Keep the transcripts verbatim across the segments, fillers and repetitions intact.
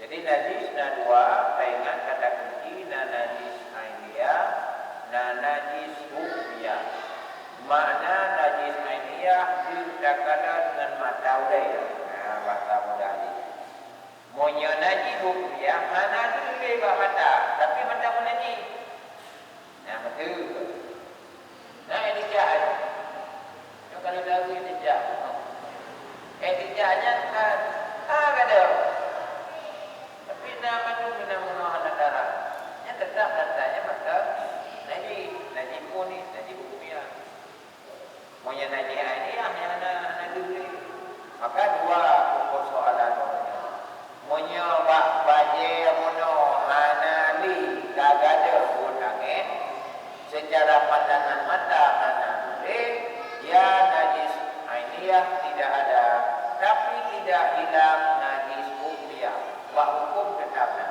Jadi najis na dua, taingat kata kunci, na najis ainiah, na najis hukmiah. Makna najis ainiah deuh takalon ngon mata ulée. Nah, bahasa mudah jih. Meunyoe najis hukmiah hana deuh lé bak mata, tapi mata pun najis. Nah, beutôi. Nah, iktijah nyoe. Nyoe kalau dawi iktijah. Iktijah nyan kan, ah, gadoh. Tapi na mandum na meunoe hana darah. Nyan tetap datanya mata najis, najis pun ni, najis hukumiah. Meunyoe najis ainiah, nyan hana, hana deuh lé. Maka dua persoalan nyoe. Meunyoe bak bajée bunoe hana lé ka gadoh buet angén, secara pandangan mata hana lé, ya najis ainiah tidak ada, tapi tidak hilang najis hukmiah. Bak hukum tetap na.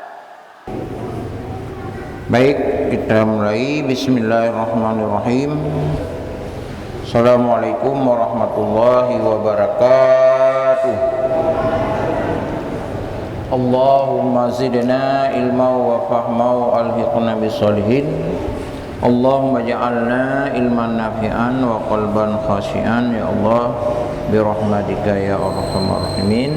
Baik, kita mulai. Bismillahirrahmanirrahim. Assalamualaikum warahmatullahi wabarakatuh. Allahumma zidna ilma wa fahma wa alhiqna bis solihin. Allahumma ja'alna ilman nafi'an wa qalban khasyian, ya Allah, birahmatika ya arhamar rahimin.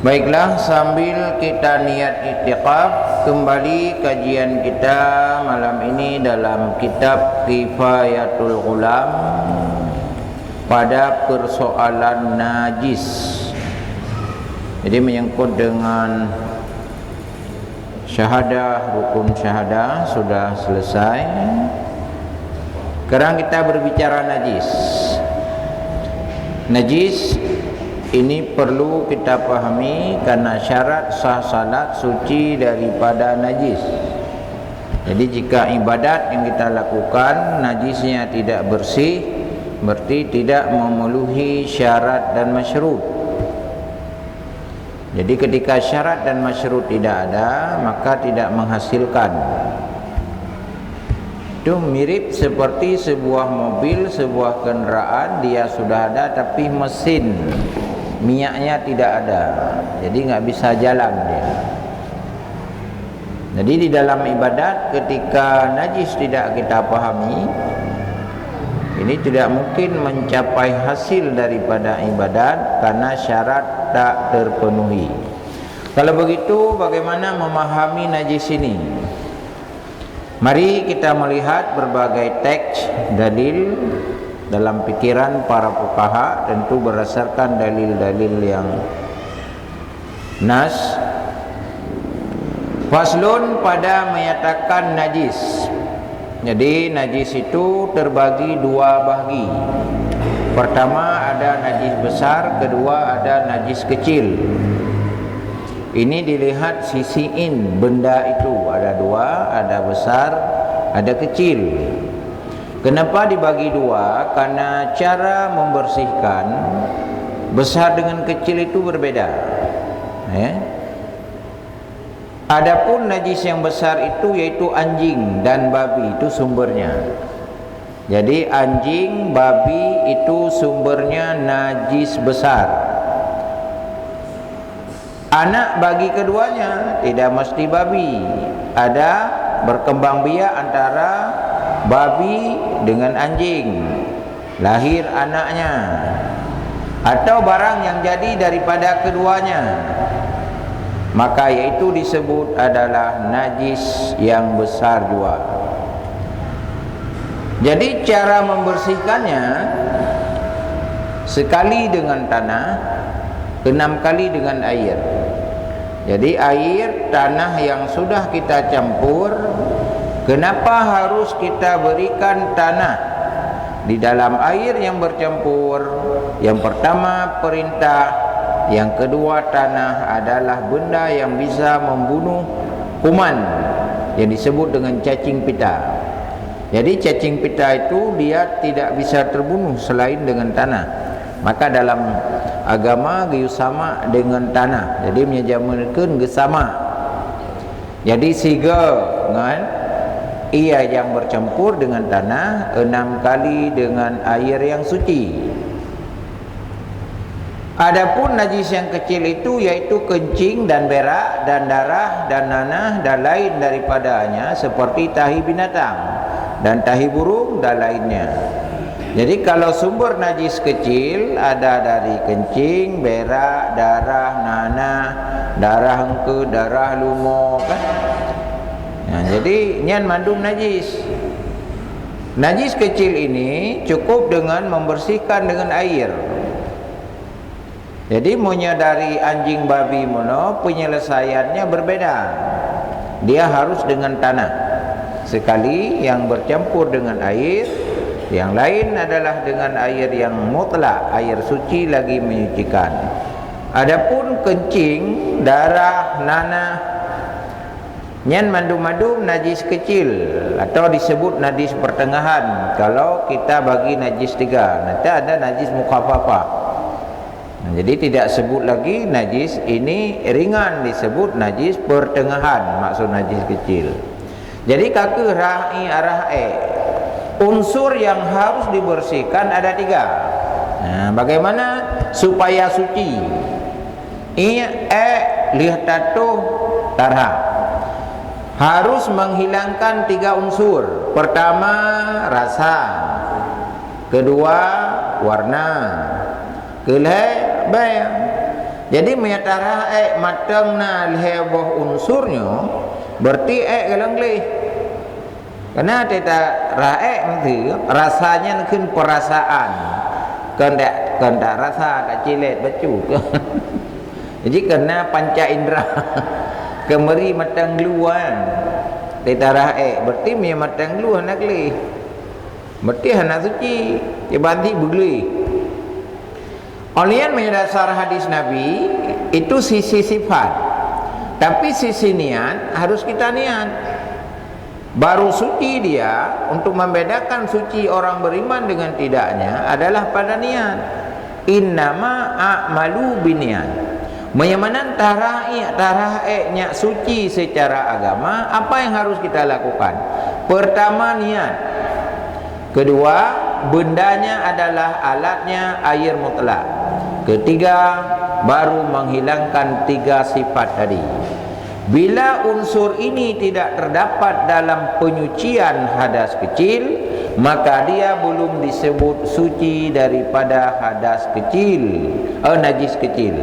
Baiklah, sambil kita niat iktikaf, kembali kajian kita malam ini dalam kitab Kifayatul Ghulam pada persoalan najis. Jadi menyangkut dengan syahadah, rukun syahadah sudah selesai. Sekarang kita berbicara najis. Najis ini perlu kita pahami karena syarat sah salat suci daripada najis. Jadi jika ibadat yang kita lakukan najisnya tidak bersih, berarti tidak memenuhi syarat dan masyruh. Jadi ketika syarat dan masyruh tidak ada, maka tidak menghasilkan. Itu mirip seperti sebuah mobil, sebuah kendaraan, dia sudah ada tapi mesin minyaknya tidak ada. Jadi nggak bisa jalan dia. Jadi di dalam ibadat ketika najis tidak kita pahami, ini tidak mungkin mencapai hasil daripada ibadat karena syarat tak terpenuhi. Kalau begitu, bagaimana memahami najis ini? Mari kita melihat berbagai teks dalil dalam pikiran para fuqaha, tentu berdasarkan dalil-dalil yang nas. Faslun pada menyatakan najis. Jadi najis itu terbagi dua bahgi. Pertama ada najis besar, kedua ada najis kecil. Ini dilihat sisi in benda itu, ada dua, ada besar, ada kecil. Kenapa dibagi dua? Karena cara membersihkan besar dengan kecil itu berbeda. Ya. Adapun najis yang besar itu yaitu anjing dan babi, itu sumbernya. Jadi anjing, babi itu sumbernya najis besar. Anak bagi keduanya, tidak mesti babi. Ada berkembang biak antara babi dengan anjing. Lahir anaknya. Atau barang yang jadi daripada keduanya. Maka yaitu disebut adalah najis yang besar jua. Jadi cara membersihkannya sekali dengan tanah, enam kali dengan air. Jadi air, tanah yang sudah kita campur, kenapa harus kita berikan tanah di dalam air yang bercampur? Yang pertama perintah, yang kedua tanah adalah benda yang bisa membunuh kuman yang disebut dengan cacing pita. Jadi cacing pita itu dia tidak bisa terbunuh selain dengan tanah. Maka dalam agama geuyue sama dengan tanah. Jadi meunyoe jameun kheun geusamak. Jadi sigoe ngon ie nyang bercampur dengan tanah, enam kali dengan air yang suci. Adapun najis yang kecil itu yaitu kencing dan berak dan darah dan nanah dan lain daripadanya seperti tahi binatang dan tahi burung dan lainnya. Jadi kalau sumber najis kecil ada dari kencing, berak, darah, nanah, darah engkeut, darah lumo kan. Nah, jadi nyan mandum najis. Najis kecil ini cukup dengan membersihkan dengan air. Jadi meunyoe dari anjing babi meunoe penyelesaiannya berbeda. Dia harus dengan tanah. Sekali yang bercampur dengan air, yang lain adalah dengan air yang mutlak, air suci lagi menyucikan. Adapun kencing, darah, nanah, nyan mandum-mandum najis kecil atau disebut najis pertengahan kalau kita bagi najis tiga. Nanti ada najis mukhaffafah. Nah, jadi tidak sebut lagi najis ini ringan, disebut najis pertengahan, maksud najis kecil. Jadi ka keuh rah i arah e. Unsur yang harus dibersihkan ada tiga. Nah, bagaimana supaya suci? I, e, lheueh tatoh, tarah. Harus menghilangkan tiga unsur. Pertama, rasa. Kedua, warna. Keulhèe, bèe. Jadi meunyo tarah e mantong na lhèe boh unsur nyoe, berarti e golom gleh. Karena teuta rah e meusti rasanya kheun perasaan. Kon dak, kon dak rasa, dak cilet bacut. Jadi kena panca indera. Keumari mantong gleh. Teuta rah e, berarti meunyo mantong gleh hana gleh. Berarti hana suci, kiban ti beugleh. Oleh meunyo dasar hadis Nabi, itu sisi sifat. Tapi sisi niat harus kita niat. Baru suci dia, untuk membedakan suci orang beriman dengan tidaknya adalah pada niat. Innama a'malu binniat. Meunyo meunan tarah i, tarah e nyak suci secara agama, apa yang harus kita lakukan? Pertama, niat. Kedua, bendanya adalah alatnya air mutlak. Ketiga, baru menghilangkan tiga sifat tadi. Bila unsur ini tidak terdapat dalam penyucian hadas kecil, maka dia belum disebut suci daripada hadas kecil, eh, najis kecil.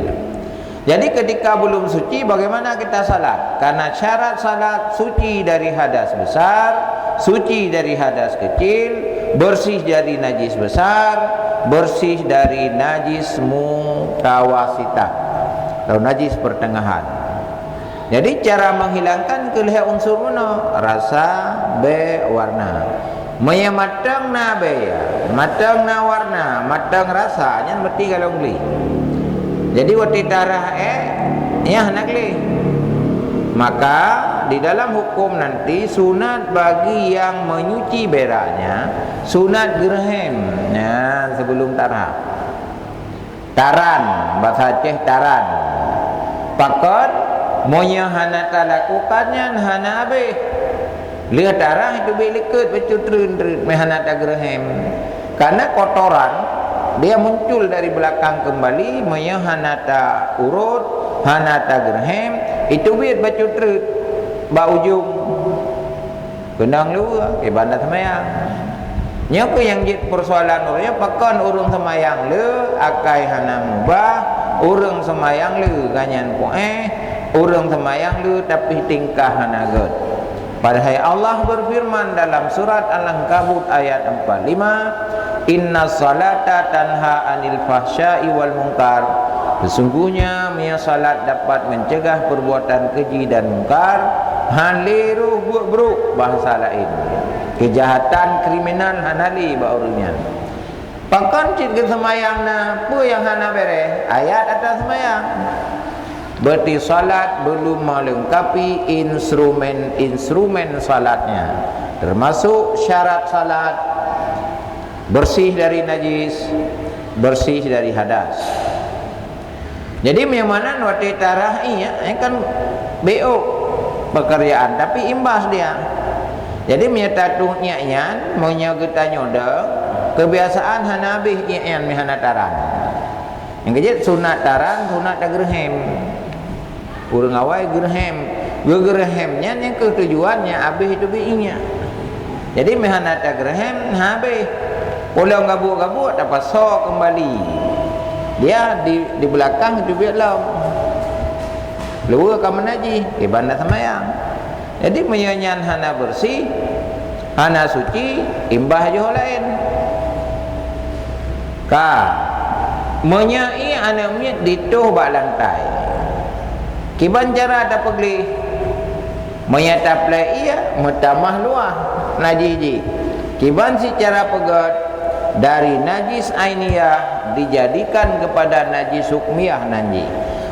Jadi ketika belum suci, bagaimana kita salat? Karena syarat salat suci dari hadas besar, suci dari hadas kecil, bersih dari najis besar, bersih dari najis mutawasitah atau najis pertengahan. Jadi cara menghilangkan keulhèe unsur meunoe, rasa, bèe, warna. Meunyo mantong na bèe, mantong na warna, mantong rasa, nyan berarti golom gleh. Jadi watèe tarah e, nyan hana gleh. Maka di dalam hukum nanti sunat bagi yang menyuci beraknya, sunat geureuhem. Nah, sebelum tarah. Taran, bahasa Aceh taran. Pakon, meunyo hana talakukan nyan hana habéh. Lheueh tarah teubiet likot bacut treun-treun, meuh hana tageureuhem. Karena kotoran dia muncul dari belakang kembali, meunyo hana taurot, hana tageureuhem, iteubiet bacut treun bak ujong. Keunong lé, ibadat seumayang. Nyoe keuh nyang jeuet peusoalan ureuëng nyoe, pakon ureuëng seumayang lé, akai hana meubah, ureuëng seumayang lé, ganyan puéh, ureuëng seumayang lé, tapi tingkah hana gét. Padahai Allah berfirman dalam surat Al-Ankabut ayat empat lima, "Inna salata tanha anil fahsya'i wal munkar." Sesungguhnya, meunyoe salat dapat mencegah perbuatan keji dan mungkar, hana lé roh buet brok, bahasa laén, kejahatan kriminal hana lé bak ureuëng nyan. Pakon cit geuseumayang na, peue nyang hana béreh? Ayat ata seumayang. Berarti salat belum melengkapi instrumen-instrumen salatnya, termasuk syarat salat, bersih dari najis, bersih dari hadas. Jadi, meunyoe meunan watée tarah ié, eh, kan B O pekerjaan, tapi imbas dia. Jadi, meunyoe tatuh ié nyan, meunyoe geutanyoe dong, kebiasaan hana habéh ié nyan meuhana tarah. Nyang keujeuet sunat taran, sunat tageureuhem. Ureuëng awai geureuhem. Geugeureuhem nyan nyang keuh tujuan nyang abéh teubiet ingat. Jadi meuhan tageureuhem habéh. Pulang gabuek-gabuek tapasoe keumbali. Dia di, di beulakang teubiet lom. Luwa ka meunajih, iban na seumayang. Jadi meunyoe nyan hana beureusi, hana suci, imbah jiôh laén. Ka, meunyoe ié aneuëk miet ditoh bak lantai, kiban cara tapeugleh? Meunyoe taplée ié, meutamah luwah najih jih. Kiban sicara peugét, dari najis ainiyah dijadikan keupada najis hukmiyah nan jih.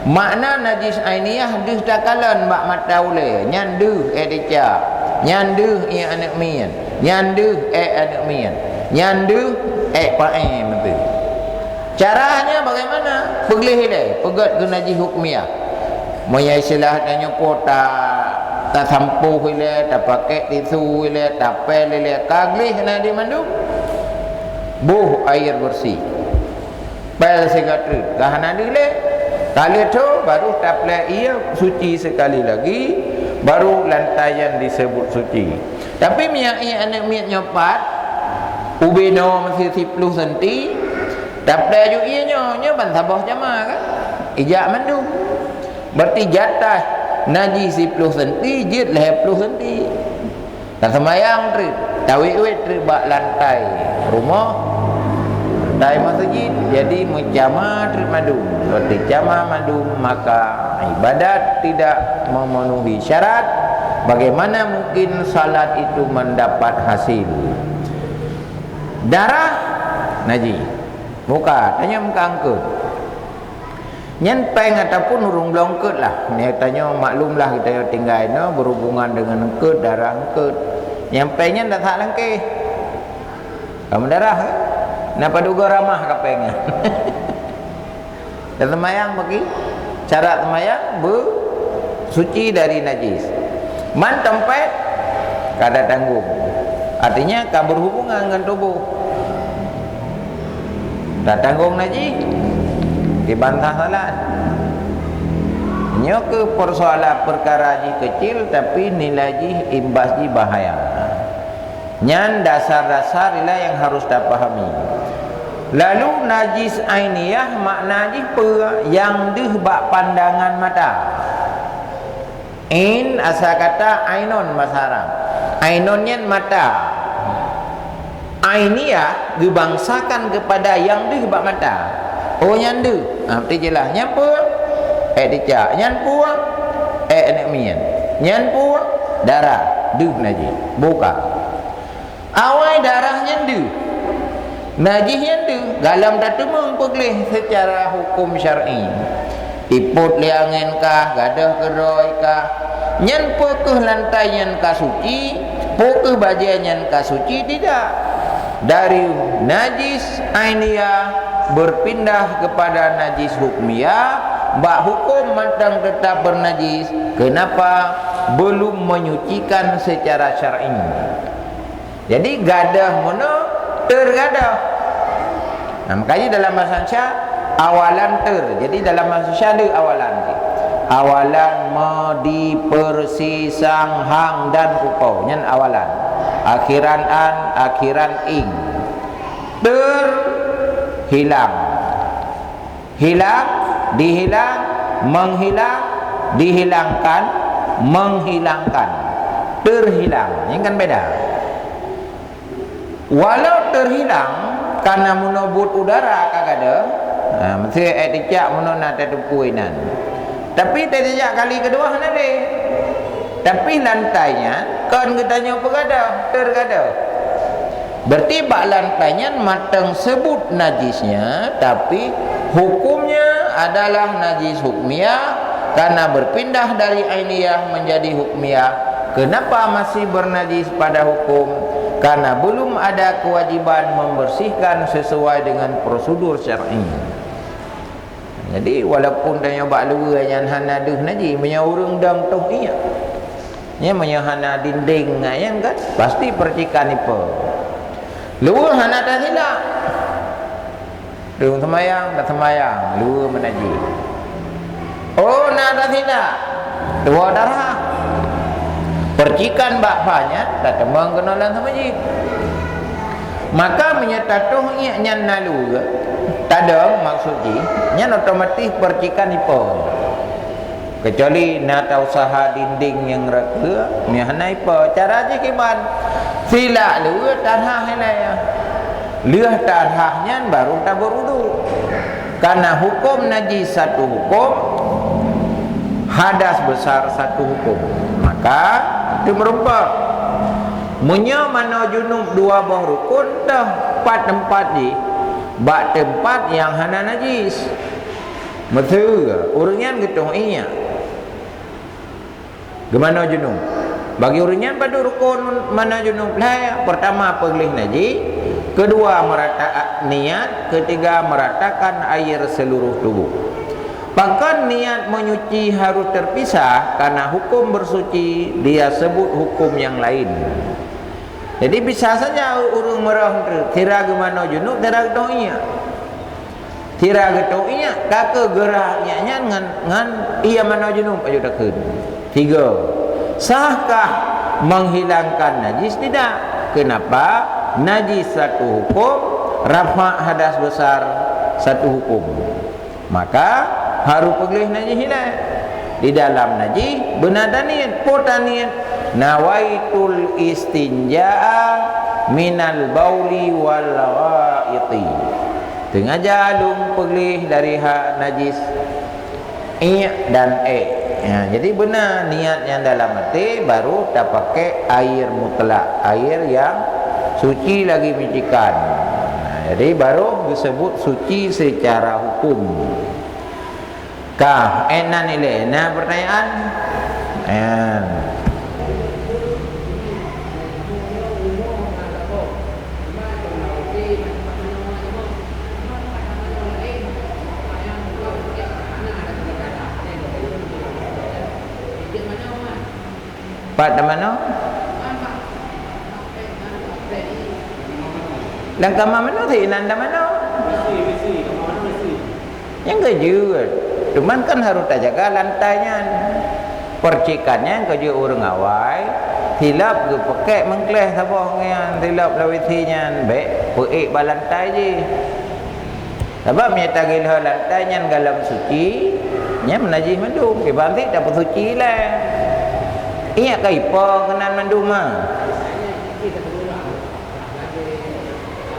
Makna najis ainiyah deuh takalon bak mata ulée, nyan deuh ék teucak, nyan deuh ié aneuëk miet, nyan deuh ék aneuëk miet, nyan deuh ék paéh meuteue. Caranya bagaimana? Peugleh ilée, peugét keu najih hukmiyah. Meunyoe istilah tanyoe po ta, tasampôh ilée, tapakèk tisu ilée, tapél ilée, ka gleh na di mandum. Boh air bersih. Pél sigoe treuk, ka hana deuh lé. Ka lheueh tho, baru taplée ié suci sekali lagi, baru lantai nyan disebut suci. Tapi meunyoe ié aneuëk miet nyoe pat, ubé noe meusi siploh senti, taplée ju ié nyoe, nyoe ban saboh jama kan? Ijak mandum. Berarti jatah najih siploh senti, jeuet lhée ploh senti. Taseumayang treuk, tawét-wét treuk bak lantai rumoh, lantai masjid, jadi meucama treuk mandum. Berarti cama mandum, maka ibadat tidak memenuhi syarat. Bagaimana mungkin salat itu mendapat hasil? Darah najih. Muka, tanyoe muka eungkôt. Nyan péng ataupun ureuëng bloe eungkôt lah. Nyan tanyoe maklumlah geutanyoe tinggai inoe berhubungan dengan eungkôt, darah eungkôt. Nyang péng nyan dak that langkéh. Kamu darah, eh? Na padub goe ramah ka péng nyan. Dan seumayang bagi syarat seumayang beusuci dari najis. Mantong péng ka tatanggong. Artinya ka berhubungan dengan tubuh. Tatanggong najih, dibantah salat. Nyoe keuh persoalan perkara jih kecil, tapi nilai jih imbas jih bahaya. Nyan dasar-dasar nilai yang harus tapahami. Lalu najis ainiyah makna jih peue? Nyang deuh bak pandangan mata. Ain asal kata ainon basa Arab. Ainon nyan mata. Ainiyah geubangsakan keupada nyang deuh bak mata. Oh, nyan deuh. Ha, beutôi jeulaih. Nyan peue? Ék teucak. Nyan peue? Ék aneuëk miet. Nyan peue? Darah. Deuh najih. Buka. Awai darah nyan deuh. Najih nyan deuh, gohlom tateumeung peugleh seucara huköm syar'i. Ipot lé angén kah, gadôh keudroe kah. Nyan peu kheueh lantai nyan ka suci, peu kheueh bajée nyan ka suci? Tidak. Dari najis ainiyah berpindah kepada najis hukmiyah, bak huköm mantong teutap beunajis. Keunapa? Belum menyucikan secara syar'i. Jadi gadôh meunoe, teur gadôh. Nah, makanya dalam bahasa Indonesia awalan teur. Jadi dalam bahasa Indonesia ada awalan. Awalan me dipersisang hang dan kuko. Nyan awalan. Akhiran an, akhiran ing. Teur hilang. Hilang, dihilang, menghilang, dihilangkan, menghilangkan. Terhilang. Ini kan beda. Walau terhilang, karena meunoe buet udara ka gadôh, ha, meusti ék teucak meunoe na tateupeue inan. Tapi tateucak kali keudua hana lé. Tapi lantai nyan kon geutanyoe peugadôh, tergadôh. Berarti bak lantai nyan mantong seubut najisnya, tapi hukumnya adalah najis hukmiyah, karena berpindah dari ainiyah menjadi hukmiyah. Kenapa masih bernajis pada hukum? Karena belum ada kewajiban membersihkan sesuai dengan prosedur syar'i. Jadi, walaupun tanyoe bak luwa nyan hana deuh najih, meunyoe ureuëng dong toh ié, nyan meunyoe hana dinding nyan kan, pasti percikan ipe. Luwa hana tasilap. Ureuëng seumayang, taseumayang, luweue meunajih. Oh, na tasilap, tuwoe darah. Percikan bak pha nyan tateumong keunoe lam seumeujid. Maka meunyoe tatoh iék nyan na luweue, tadong maksud jih, nyan otomatis percikan ipo. Kecuali na tausaha dinding nyang rakeu, nyan hana ipo. Cara jih kiban? Silap luweue, tarhah ilée. Lheueh tarhah nyan baru tabeurudu. Karena hukum najis satu hukum, hadas besar satu hukum. Maka, itu meureumpok. Meunyoe manoe junub dua boh rukun, teuh pat teumpat jih, bak teumpat nyang hana najis. Meuseu ureuëng nyan geutoh iék, geumanoe junub. Bagi ureuëng nyan padub rukun manoe junub? Lhée, pertama, peugleh najih, kedua, merata niat, ketiga, meratakan air seluruh tubuh. Pakon niat menyuci harus terpisah? Karena hukum bersuci dia sebut hukum yang lain. Jadi, bisa saja ureuëng meurah sira geumanoe junub, sira geutoh iék. Sira geutoh iék, ka keuh geurah iék nyan ngon, ngon ié manoe junub aju takheun. Tiga. Sahkah menghilangkan najis? Tidak. Kenapa? Najis satu hukum, rafa' hadas besar satu hukum. Maka, harus peugleh najih ilée. Di dalam najih, beuna taniet. Peue taniet? Nawaitul istinja'a minal bauli wal ghaiti. Teungaja lôn peugleh dari ha-, najis iék dan ék. Ya, jadi beuna niat nyang dalam até, baru tapakai air mutlak, air nyang suci lagi meucikan. Nah, jadi baru disebut suci secara hukum. Ka, ék nan ilée, na pertanyaan? Éh. Pat tamanoe? Lam kama manoe, si inan tamanoe. Nyang keujeuet, cuman kan harôh tajaga lantai nyan. Percikan nyan keujeuet ureuëng awai, silap geupakék meukleh saboh nyan, silap lawét si nyan, bék peuék bak lantai jih. Sabab meunyo tagiloe lantai nyan gohlom suci, nyan meunajih mandum, kiban sit tapeuseuci ilée. Ingat ka ipo keunan mandum, ma.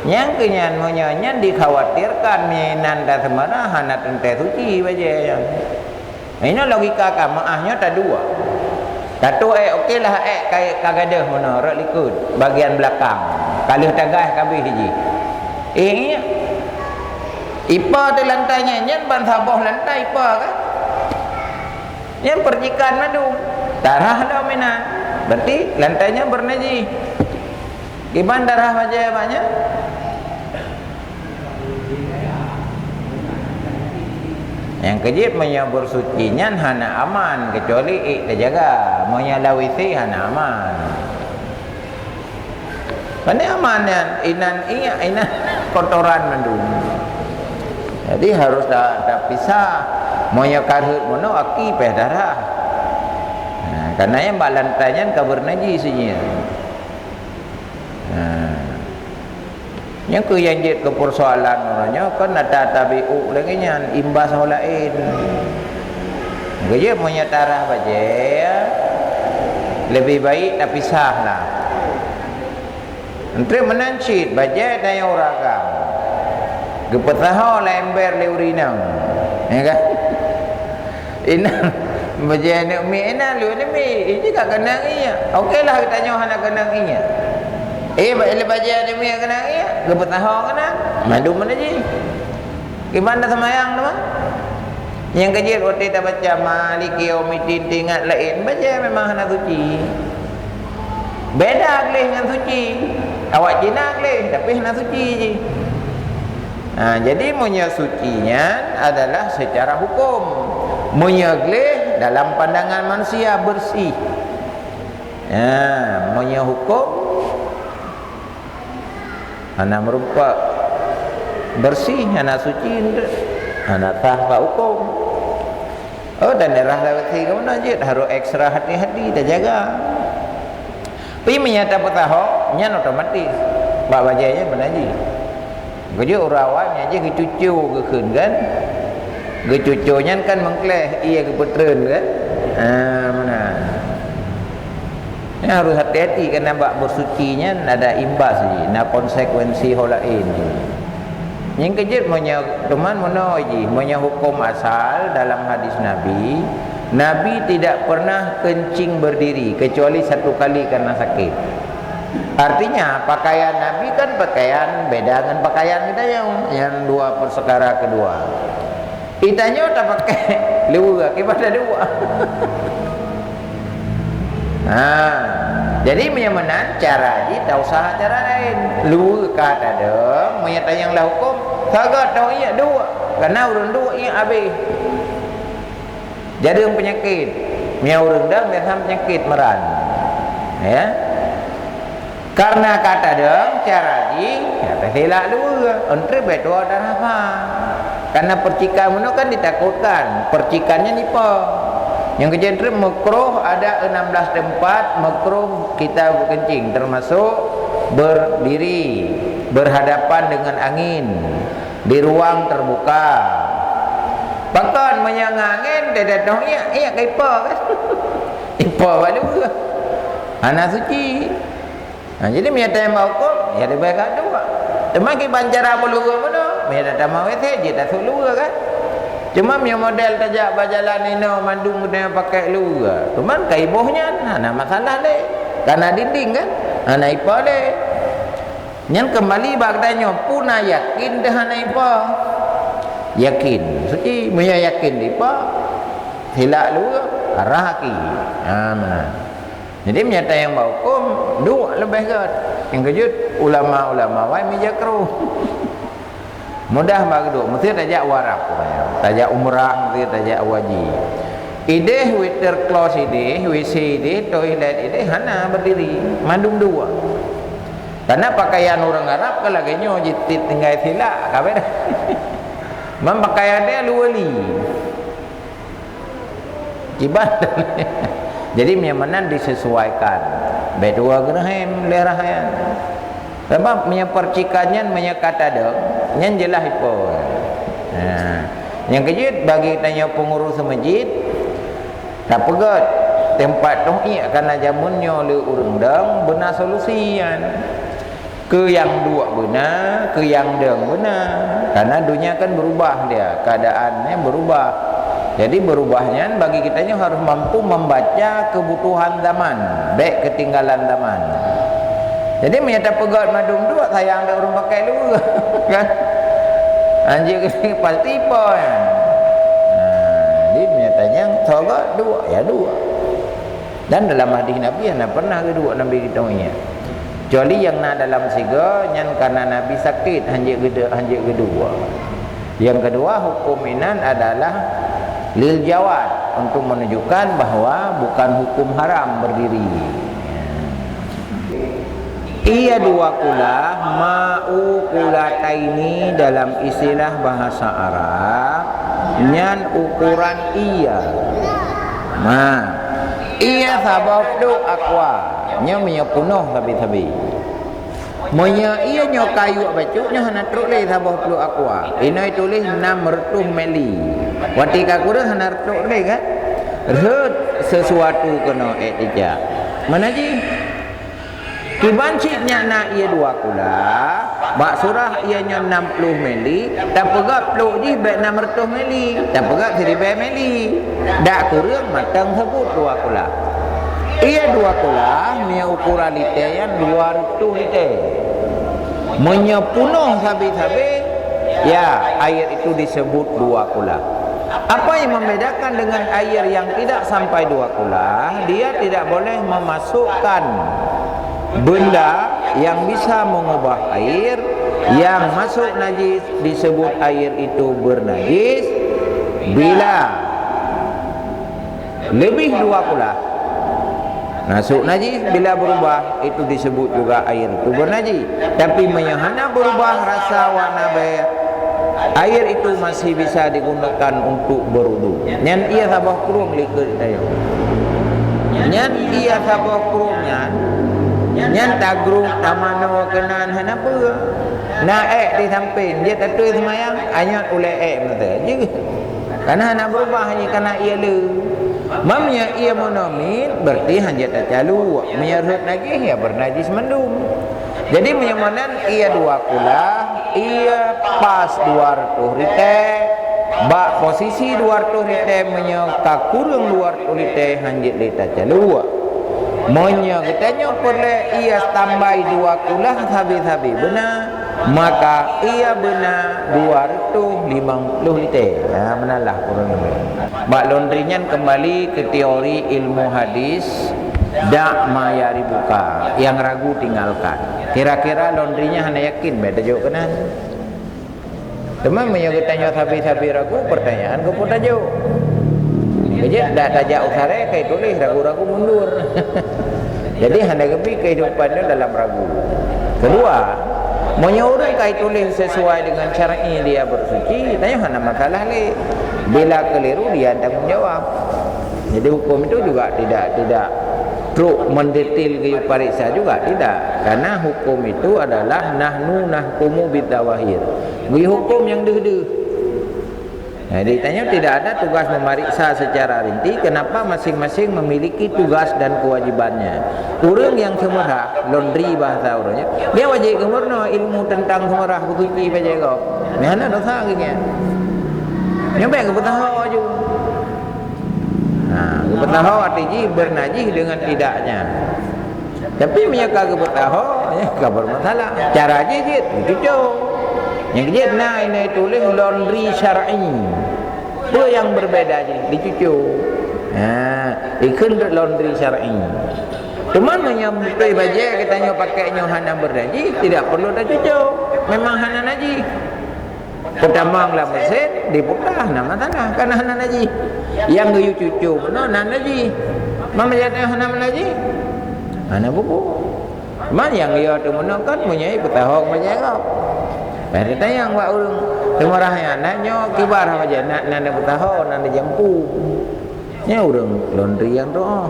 Nyang keu nyan, meunyoe nyan dikhawatirkan, meunyoe inan taseumeurah hana teuntée suci bajée nyan. Inoe logika ka meuáh nyoe tadua. Tatoh ék, oke lah, ék ka, ka gadôh meunoe rot likot bagian belakang. Ka lheueh tagaih ka abéh jih. Eh, iya. Ipa teuh lantai nyan, nyan ban saboh lantai ipa kan? Nyan percikan mandum. Tarah lom inan. Berarti lantai nyan beunajih. Kiban darah bajée banyak? Nyang keujeuet, meunyoe beureusuci nyan hana aman, keucuali ék teujaga. Meunyoe lawét si hana aman. Pane aman nyan, inan iék, inan kotoran mandum. Jadi harôh ta-, tapisah. Meunyoe karheuet meunoe, aki péh darah. Nah, karena nyang bak lantai nyan ka beunajih si nyan. Nah. Nyang keuh nyang jeuet keu peursoalan uroe nyoe kon ata tabi'u lagée nyan, imbas ho laén. Geujeuet meunyoe tarah bajée, leubeh baik tapisah lah. Enteuk meunan cit bajée tanyoe ureuëng agam. Geupeusaho lam ember lé ureuëng inong. Ya kan? Inan, bajée aneuk miet inan, lôn aneuk miet, iji ka keunong ié. Oke lah, geutanyoe hana keunong ié. Eh, ba-, lé bajée aneuk miet keunong ié, geupeusaho keunong, mandum meunajih. Kiban taseumayang teuma. Nyang keujeuet watée tabaca Maliki Yaumiddin, teuingat laén, bajée memang hana suci. Beda gleh ngon suci. Awak Cina gleh, tapi hana suci jih. Ha, jadi meunyoe suci nyan adalah secara hukum. Meunyoe gleh dalam pandangan manusia bersih. Ha, meunyoe hukum hana meureumpok. Bersih, hana suci, hana sah bak huköm. Oh, dan daerah lawét si keunoe jeuet harôh ekstra hati-hati tajaga. Pi meunyo tapeutahok, nyan otomatis bak bajée nyan beunajih. Keujeuet ureuëng awam nyan jih geucuco geukheun kan? Geucuco nyan kan meukleh ié geupeutreun kan? Ah, meunan. Nyan harôh hati-hati, karena bak beusuci nyan ada imbas jih, na konsekuensi ho laén jih. Nyang keujeuet meunyoe, teuma meunoe jih, meunyoe huköm asal dalam hadis Nabi, Nabi tidak pernah kencing berdiri kecuali satu kali karena sakit. Artinya, pakaian Nabi kan pakaian beda dengan pakaian kita yang, yang dua perkara kedua. Geutanyoe tapakai luweue akibat taduek. Ha, jadi meunyoe meunan cara jih, tausaha cara laén. Luweue ka tadong, meunyoe tanyong lam huköm, sagat tong ié duek. Karena ureuëng duek ié habéh. Jadi ureuëng peunyakét. Meunyoe ureuëng dong biasa peunyakét meuran. Ya. Karena ka tadong cara jih, ya, tasilak luweue, entré betoe darah. Karena percikan meunoe kan ditakutkan, percikannya nipa. Nyang keujeuet entré makruh ada enam belas tempat, makruh kita berkencing, termasuk berdiri, berhadapan dengan angin, di ruang terbuka. Pakon meunyoe ngon angin, dia datang, iya, iya, ka ipa kan? Ipa bak luweue. Hana suci. Ha, jadi meunyoe tanyong bak huköm, ya leubeh ka duek. Teuma kiban cara meuluweue meunoe, meunyoe tatamah W C, jeuet tasôk luweue kan? Cuma meunyoe model tajak bak jalan inoe mandum geutanyoe pakai luweue, teuma ka iboh nyan, hana masalah lé. Karena dinding kan? Hana ipa lé. Nyan keumbali bak geutanyoe, peue na yakin teuh hana ipa? Yakin. Suci, meunyoe yakin dipa, silak luweue, arah aki. Ha, meunan. Jadi, meunyoe tanyong bak huköm, duek leubeh gét. Nyang keujeuet, ulama-ulama wai mija krueng. Mudah bak geuduek, meusti tajak u Arab, tajak umrah, meusti tajak u haji. Idéh water closet idéh, W C idéh, toilet idéh, hana berdiri, mandum duek. Karena pakaian ureuëng Arab ka lagée nyoe, jitit tinggai silak, ka beda. Man pakaian dia luweue li. Kiban. Jadi, meunyoe meunan disesuaikan. Bék dua geureuhem lé rhah nyan. Sabab meunyoe percikan nyan, meunyoe ka tadong, nyan jeulaih ipa. Nah, nyang keujeuet bagi tanyoe peungurus meuseujid, tapeugét teumpat toh ié, karena jameun nyoe lé ureuëng dong beuna solusi nyan. Keu nyang duek beuna, keu nyang dong beuna. Karena dunia kan berubah dia, keadaannya berubah. Jadi berubah nyan bagi kita nyoe harus mampu membaca kebutuhan zaman, bék ketinggalan zaman. Jadi meunyoe tapeugét mandum duek, sayang dak ureuëng pakai luweue, kan? Anjeuk pasti ipa nyan. Nah, jadi meunyoe tanyong sagat duek, ya duek. Dan dalam hadis Nabi hana pernah geuduek Nabi geutanyoe. Kecuali nyang na dalam sigoe nyan karena Nabi sakét, hanjeuet geude-, hanjeuet geuduek. Yang kedua, hukum inan adalah lil jawaz, untuk menunjukkan bahwa bukan hukum haram berdiri. Ié dua kulah, ma'qulatani dalam istilah bahasa Arab, nyan ukuran ié. Ma, ié saboh pluek aqua, nyoe meunyoe peunoh sabe-sabe. Meunyoe ié nyoe kayue bacut, nyoe hana trok lé saboh pluek aqua. Inoe tuléh enam reutôh mili. Watée ka kureueng hana trok lé kan? Rhot sesuatu keunoe ék tijak. Mana jih? Kiban cit nyan na ié dua kulah, bak surah ié nyoe enam puluh mili, tapeugét pluek jih bék enam reutôh mili, tapeugét siribée mili. Dak kureueng mantong seubut dua kulah. Ié dua kulah, meunyoe ukuran lité nyan dua reutôh lité. Meunyoe peunoh sabe-sabe, ya, air itu disebut dua kulah. Apa yang membedakan dengan air yang tidak sampai dua kulah? Dia tidak boleh memasukkan benda yang bisa mengubah air yang masuk najis, disebut air itu bernajis bila lebih dua kulah. Masuk najis bila berubah, itu disebut juga air itu bernajis. Tapi meunyoe hana berubah rasa, warna, bék, Air itu masih bisa digunakan untuk berwudu. Nyan ié saboh krueng likot tanyoe. Nyan ié saboh krueng nyan, nyan tagrueng tamanoe keunan hana peue. Na ék di sampéng, jeuet ateueh seumayang, anyot ulée ék meuteujeuh. Kana hana beurubah jih, kana ié le. Meunyoe ié meunoe miet, berarti hanjeuet tacaluek. Meunyoe rhot najih, ya beunajih mandum. Jadi meunyoe meunan ié dua kulah, ié pas dua reutôh liter, bak posisi dua reutôh liter meunyoe ka kureueng dua reutôh liter hanjeuet lé tacaluek. Meunyoe geutanyoe peureulée ié standby dua kulah sabe-sabe beuna, maka ié beuna dua reutôh limong ploh liter. Ha, meunan lah kureueng lebih. Bak laundry nyan kembali ke teori ilmu hadis, da' ma yaribuka, yang ragu tinggalkan. Kira-kira laundry nyan hana yakin, bèk tajok keunan. Teuma meunyoe geutanyoe sabe-sabe ragu, pertanyaan keupeue tajok? Keujeuet dak tajak u saree kai tuléh ragu-ragu mundur. Jadi hana geubi kehidupan nyoe dalam ragu. Kedua, meunyoe ureuëng kai tuléh sesuai dengan syar'i dia bersuci, tanyoe hana masalah lé. Bila keliru dia tanggung jawab. Jadi hukum itu juga tidak tidak truk mendetail geuyue pareksa juga tidak. Karena hukum itu adalah nahnu nahkumu bidzawahir. Geuyue hukum nyang deuh-deuh. Jadi tanyoe tidak ada tugas memeriksa secara rinci kenapa masing-masing memiliki tugas dan kewajibannya. Ureuëng nyang seumeurah, laundry bahasa ureuëng nyan, dia wajéb geumeurunoe ilmu tentang seumeurah khususi bajée gob. Nyan hana dosa geuh nyan. Nyoe bèk geupeutaho aju. Ha, geupeutaho arti jih beunajih dengan tidaknya. Tapi meunyoe ka geupeutaho, ya, ka bermasalah. Cara jih jeuet, dicucok. Nyang jeuet na inan tuléh laundry syar'i. Peue nyang berbeda jih? Dicucok. Ha, ikheun laundry syar'i. Teuma meunyoe beutôi bajée geutanyoe pakai nyoe hana beunajih, tidak perlu tacucok. Memang hana najih. Peutamong lam mesin, diputah, na masalah, karena hana najih. Nyang geuyue cucok meunoe na najih. Man bajée hana najih? Hana bubu. Man nyang yo teumeunoe kan meunyoe peutahong bajée gob. Pada tanyong bak ureuëng, teuma rahyat na nyoe kibar bajée na na peutahong na jampu. Nyoe ureuëng laundry nyang tuoh.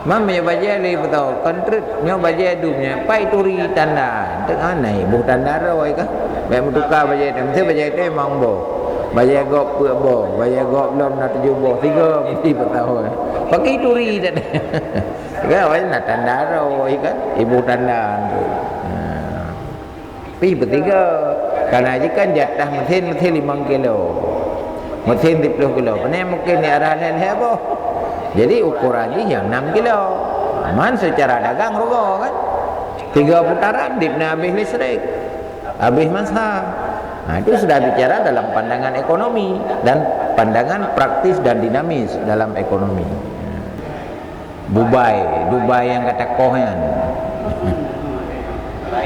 Man meunyoe bajée lé beutôi, kon treuk nyoe bajée dum nyoe pai turi tanda. Teuk anai boh tanda roi kah? Bèk meutuka bajée teuh. Mesti bajée teuh memang boh. Bajée gob peuet boh, bajée gob lom na tujoh boh, tiga mesti beutôi. Pakai turi tanda. Kan awai na tanda roi kan? Iboh tanda tu. Nah. Pih beutiga. Karena jih kan jatah mesin, mesin limong kilo. Mesin siplôh kilo. Pane mungkin di arah lhèe-lhèe boh. Jadi ukuran jih nyang enam kilo. Man secara dagang rugoe kan. Tiga putaran dipna habéh listrik. Habéh masa. Nah, itu sudah bicara dalam pandangan ekonomi dan pandangan praktis dan dinamis dalam ekonomi. Dubai, Dubai nyang gata koh nyan.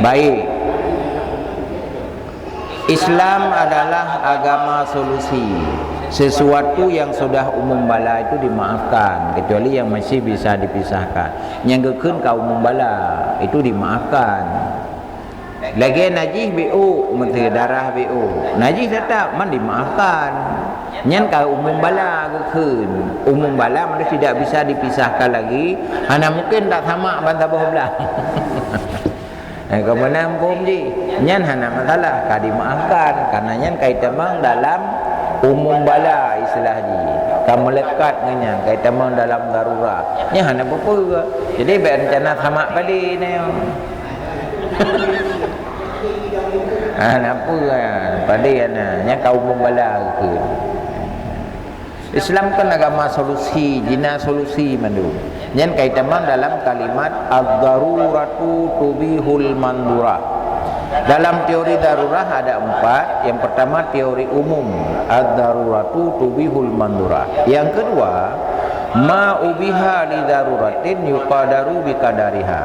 Baik. Islam adalah agama solusi. Sesuatu yang sudah umum bala itu dimaafkan, kecuali yang masih bisa dipisahkan. Nyang geukheun ka umum bala, itu dimaafkan. Lagée najih B O, meusé darah B O. Najih teutap, man dimaafkan. Nyan ka umum bala geukheun. Umum bala manusia tidak bisa dipisahkan lagi. Hana mungkin tak sama ban saboh blah. Eh, keumeunang hukum jih. Nyan hana masalah, ka dimaafkan. Karena nyan ka itamong dalam umum bala istilah jih. Ka melekat ngon nyan, ka itamong dalam darurat. Nyan hana peue-peue. Jadi, bèk rencana sama padé nyoe. Ah, na peue, ah, padé na. Nyan ka umum bala geukheun. Islam kan agama solusi, jina solusi mandum. Nyan ka itamong dalam kalimat ad-daruratu tubihul mandura. Dalam teori darurah ada empat. Yang pertama teori umum, ad-daruratu tubihul mandura. Yang kedua, ma ubiha li daruratin yuqadaru bi qadariha.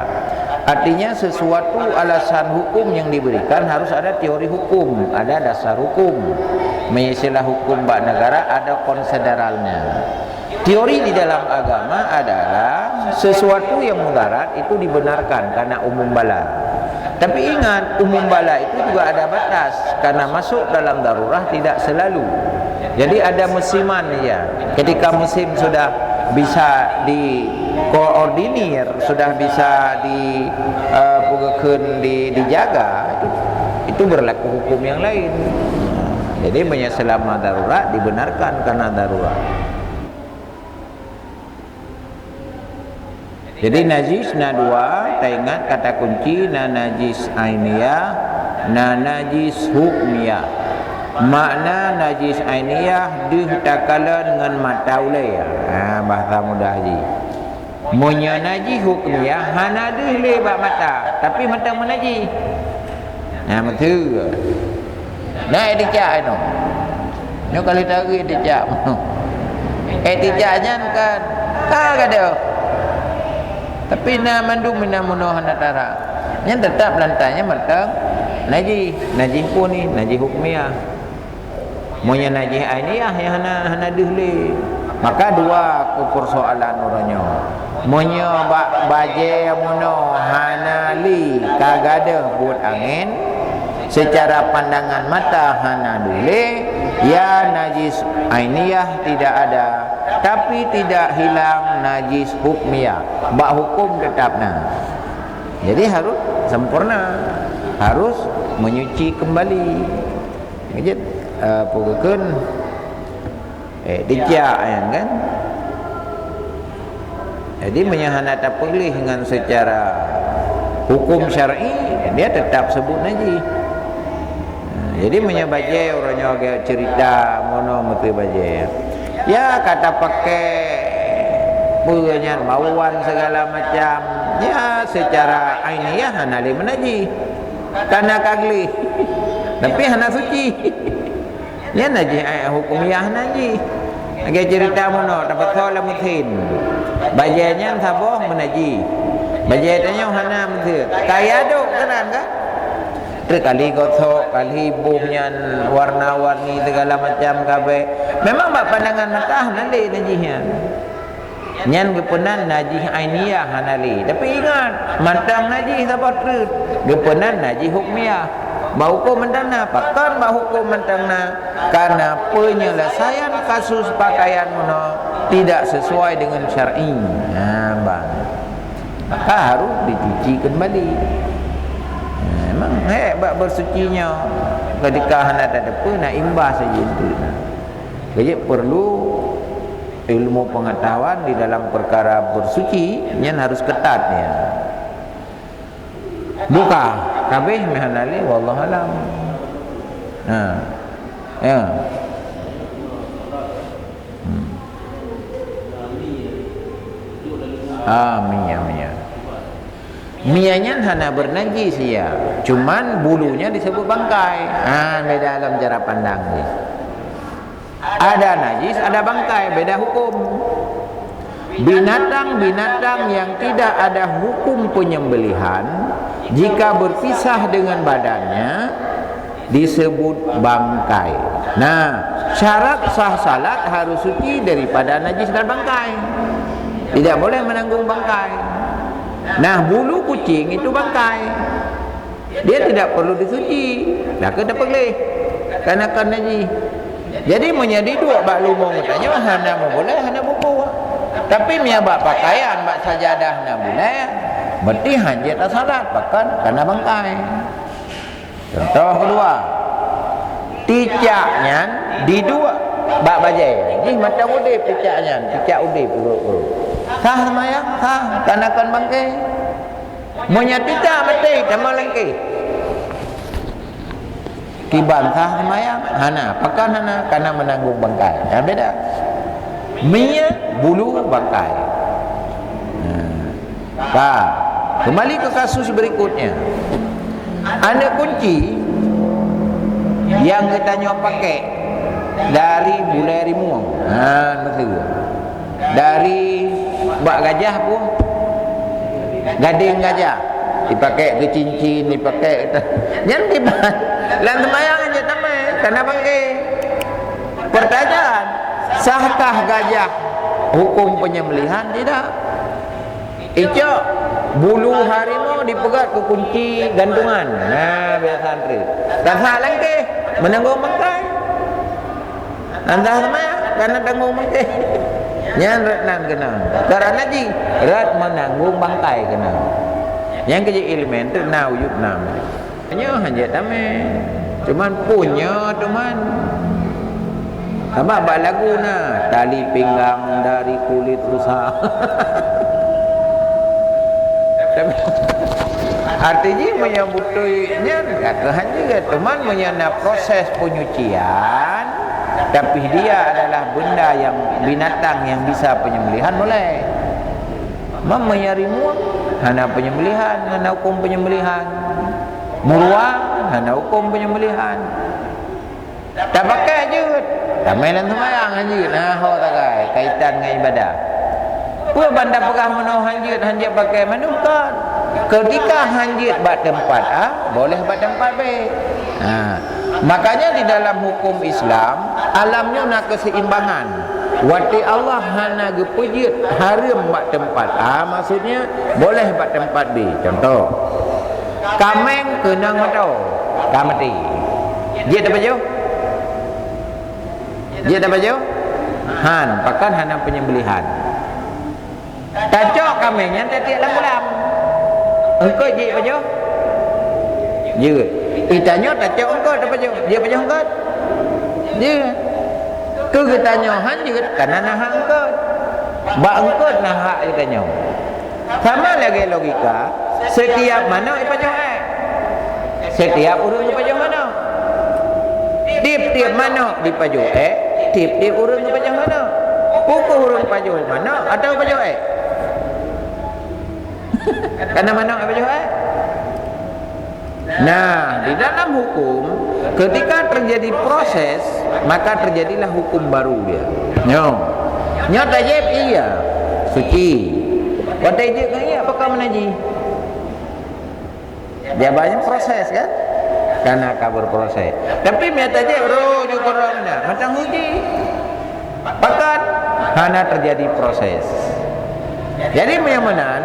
Artinya, sesuatu alasan hukum yang diberikan harus ada teori hukum, ada dasar hukum. Mengistilah hukum bak negara ada konsideralnya. Teori di dalam agama adalah sesuatu yang mudarat itu dibenarkan karena umum bala. Tapi ingat, umum bala itu juga ada batas, karena masuk dalam darurah tidak selalu. Jadi ada musiman, ya. Ketika musim sudah bisa dikoordinir, sudah bisa di, eh, apa kheun, di, dijaga, itu, itu berlaku hukum yang lain. Jadi meunyo selama darurat dibenarkan karena darurat. Jadi najis na dua, taingat kata kunci, na najis ainiyah, na najis hukmiyah. Makna najis ainiyah deuh takalon ngon mata ulée. Ha, bahasa mudah jih. Meunyo najis hukmiyah hana deuh lé bak mata, tapi mantong meunajis. Nah, beutôi. Nah, eh, ticak inoe. Nyoe kali tari ticak. Eh, ticak nyan kan ka gadôh. Tapi na mandum ina meunoe hana tara. Nyan teutap lantai nyan mantong najih. Najih pun ni, najih hukmiyah. Meunyo najih ainiyah nyang hana, hana deuh lé. Maka dua keu persoalan uroe nyoe. Meunyo bak bajée meunoe hana lé ka gadôh buet angén, secara pandangan mata hana deuh lé, ya najis ainiyah tidak ada, tapi tidak hilang najis hukmiyah. Bak hukum tetap na. Jadi harus sempurna, harus menyuci kembali. Jadi, eh, apa kheun? Eh, dijak, ya kan? Jadi, meunyo hana tapeuleh ngon secara hukum syar'i, dia tetap sebut najis. Nah, jadi, meunyo bajée uroe nyoe agak cerita, mono meuti bajée. Ya, ka tapakai peue nyan, bawon segala macam. Ya, secara ainiyah hana lé meunajih. Karena ka gleh. Tapi hana suci. Nyan najih, eh, hukumiah najih. Lagée cerita meunoe, tapeusoe lam mesin. Bajée nyan saboh meunajih. Bajée tanyoe hana meuseu. Kaya dok keunan ka? Teukali gosok, kali boh nyan warna-warni segala macam kabeh. Memang bak pandangan mata hana lé najih nyan. Nyan geupeunan najih ainiyah hana lé. Tapi ingat, mantong najih saboh treuk, geupeunan najih hukmiyah. Bak hukum mantong na, pakon bak hukum mantong na? Karena penyelesaian kasus pakaian meunoe tidak sesuai dengan syar'i. Ha, bang. Maka harus dicuci kembali. Ha, memang hek bak bersuci nyoe. Ketika hana tateupeue, na imbah saja itu. Jadi perlu ilmu pengetahuan di dalam perkara bersuci, nyan harus ketat, ya. Buka, kabeh meuhana lé, wallahu alam. Ha. Ya. Hmm. Ah, mie, mie. Mie nyan hana bernajis, ya. Cuman bulunya disebut bangkai. Ha, beda dalam cara pandang ni. Ada najis, ada bangkai, beda hukum. Binatang-binatang yang tidak ada hukum penyembelihan, jika berpisah dengan badannya, disebut bangkai. Nah, syarat sah salat harus suci daripada najis dan bangkai. Tidak boleh menanggung bangkai. Nah, bulu kucing itu bangkai. Dia tidak perlu disuci. Dah ke tapeuleh. Karena kan najis. Jadi, meunyo diduek bak lubong geutanyoe hana meubulai, hana buku. Tapi, meunyo bak pakaian, bak sajadah na bulai, berarti hanjeuet tasalat, pakon? Karena bangkai. Contoh kedua, ticak nyan diduek bak bajée. Jih mantong udeb ticak nyan, ticak udeb ureuëng-ureuëng. Sah seumayang? Sah, karena kon bangkai. Meunyo ticak maté, tamong langkeh. Kiban sah seumayang? Hana. Pakon hana? Karena menanggung bangkai. Ha, beda. Mie bulu bangkai. Ha. Ka. Kembali ke kasus berikutnya. Aneuk kunci nyang geutanyoe pakai dari bulai rimueng. Ha, beutôi. Dari bak gajah pun, gadeng gajah. Dipakai ke cincin, dipakai ke, nyan kiban. Lam seumayang aja tamai, karena bangke. Pertanyaan, sahkah gajah hukum penyembelihan? Tidak. Icok, Bulu harimau dipeugét keu kunci gantungan. Nah, biasa antri. Rasa langkeh, meunanggong bangkai. Entah sama, karena tanggung bangkai. Nyan rot nan keunong. Karena jih, rot meunanggong bangkai keunong. Nyang keu jih elemen tu na wujud nam. Nyoe hana jeuet tamé. Cuman punya teman. Sama bak lagu na, tali pinggang dari kulit rusa. Tapi arti jih meunyoe beutôi nyan, ya Tuhan juga. Cuman meunyoe na proses penyucian, tapi dia adalah benda yang, binatang yang bisa penyembelihan, boleh. Mam meunyoe rimueng, hana penyembelihan, hana hukum penyembelihan. Muruang, hana hukum penyembelihan. Tapakai jeuet. Tamé lam seumayang hanjeuet. Nah, ho tagai kaitan ngon ibadah. Peue ban tapeugah meunoe hanjeuet, hanjeuet pakai mandum kon. Ketika hanjeuet bak teumpat A, boleh bak teumpat B. Ha. Makanya di dalam hukum Islam, alam nyoe na keseimbangan. Watée Allah hana geupeujeuet hareuem bak teumpat A, maksudnya boleh bak teumpat B. Contoh, kaméng keunong moto, ka maté. Jeuet tapajoh? Jeuet tapajoh? Han, pakon hana penyembelihan. Tacok kaméng nyan tatiek lam kulam. Eungkôt jeuet pajoh? Jeuet. Itanyoe tacok eungkôt tapajoh. Jeuet pajoh eungkôt? Jeuet. Keu geutanyoe han jeuet, karena na hak eungkôt. Bak eungkôt na hak geutanyoe. Sama lagée logika, setiap manok ipajoh ék. Setiap ureuëng geupajoh manok. Tieb-tieb manok dipajoh ék, tieb-tieb ureuëng geupajoh manok. Pukon ureuëng pajoh manok atau pajoh ék? Karena manok pajoh ék. Nah, di dalam hukum, ketika terjadi proses, maka terjadilah hukum baru dia. Nyoe. Nyoe tajép iya, suci. Watée jeuet ngon iya, apakah meunajih? Jawabannya proses, kan? Karena ka berproses. Tapi meunyoe tajép roh ju korong na, mantong uji. Pakon hana terjadi proses. Jadi meunyoe meunan,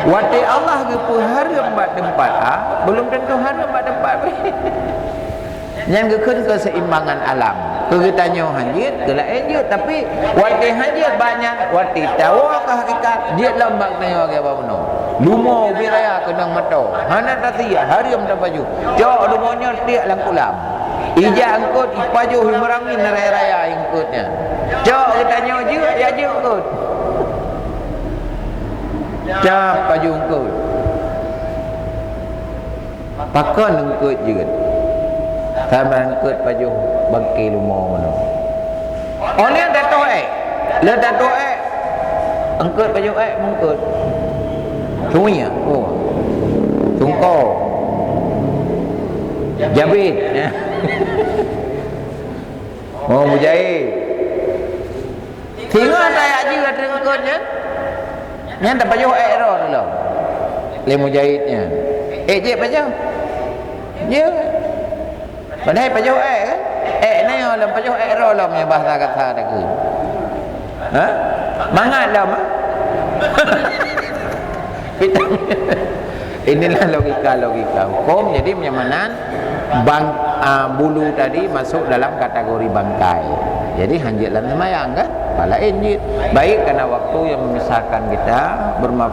watée Allah geupeuhareuem bak teumpat A, belum tentu hareuem bak teumpat B. Nyan geukheun keuseimbangan alam. Keu geutanyoe han jeuet, keu laén jeuet, tapi watée han jeuet bak nyan, watée tawoe keu hakikat, jeuet lom bak tanyoe lagée bak bunoe. Lumoe ubit raya keunong moto, hana tasiek, hareuem tapajoh. Cok lumoe nyoe tiek lam kulam. Ija eungkôt ipajoh, imeuramien raya-raya eungkôt nyan. Cok geutanyoe jeuet, ya jeuet eungkôt. Cok pajoh eungkôt. Pakon eungkôt jeuet? Saban eungkôt pajoh bangke lumoe meunoe. Oh, lheueh tatoh ék. Lheueh tatoh ék. Eungkôt pajoh ék, meungkôt. Sungai, oh. Sungko. Jabet. Oh, mujahid. Singoh tajak jeuet eungkôt nyan. Nyan tapajoh ék droe lom. Lé mujahid nyan. Ék jeuet pajoh? Jeuet. Padahai pajoh ék, kan? Ék nyoe lom, pajoh ék droe lom, nyang bahasa kata takheun. Ha? Mangat lom, ha? Inilah logika-logika hukum. Jadi, meunyoe meunan, bang, ah, bulu tadi masuk dalam kategori bangkai. Jadi, han jeuet lam seumayang, kan? Pala injit. Baik, karena waktu yang memisahkan kita, bermaaf.